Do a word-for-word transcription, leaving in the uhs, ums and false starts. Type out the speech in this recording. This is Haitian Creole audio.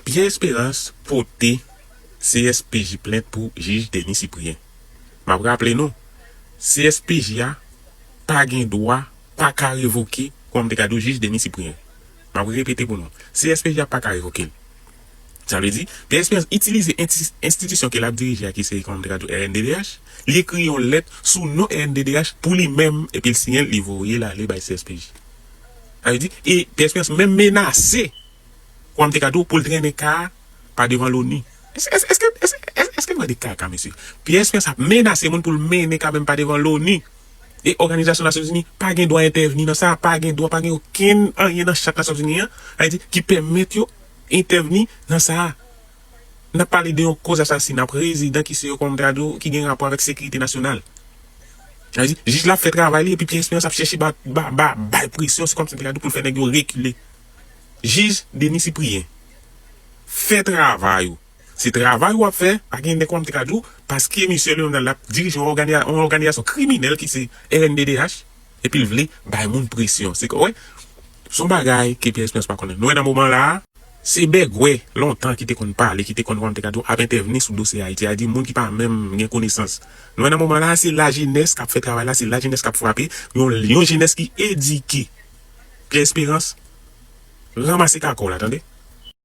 Pierre Espérance pote C S P J plent pou jij Denis Cyprien. M ap raple nou, C S P J a pa gen dwa, pa ka revoke, kòm te ka di w, jij Denis Cyprien. M ap repete pou nou, C S P J a pa ka revoke l. Sa vle di, Pierre Espérance itilize ensti- enstitisyon ke l ap dirije a, ki se, kòm te ka di w, R N D D H, li ekri yon lèt sou non R N D D H pou li menm, epi l siyen l, li voye l ale bay C S P J. Sa vle di, e Pierre Espérance menm menase, kòm te ka di w, pou l trennen ka a pa devan Loni. Èske, èske, èske, èske, èske, èske n wè de kaka, mesye? Pierre Espérance ap menase moun pou l mennen ka menm pa devan Loni. E Òganizasyon Nasyonzini pa gen dwa entèvni nan sa, pa gen dwa, pa gen okenn anyen nan chat Nasyonzini an, sa vle di, ki pèmèt yo entèvni nan sa. N ap pale de yon koz asasina prezidan ki se yo, kòm te ka di w, ki gen rapò avèk sekirite nasyonal. Sa vle di, jij la ap fè travay li, epi Pierre Espérance ap chèche ba, ba, ba, bay presyon, se kòmsi te ka di w, pou l fè nèg yo rekile. Jij Denis Cyprien, fè travay ou. Se travay ou ap fè, pa gen nèg kòm te ka di w, paske misye Leonel la ap dirije yon ògani- yon òganizasyon kriminèl ki se R N D D H, epi l vle bay moun presyon. Se kò, wè, se yon bagay ke Pierre Espérance pa konnen. Nou wè nan moman la a, se bègwè lontan ki te konn pale, ki te konn, kòm te ka di w, ap entèvni sou dosye Ayiti a, di moun ki pa menm gen konesans. Nou wè nan moman la a, se lajenès k ap fè travay la, se lajenès k ap frape, yon, yon jenès ki edike. Pierre Espérance, ranmase kaka w la, tande?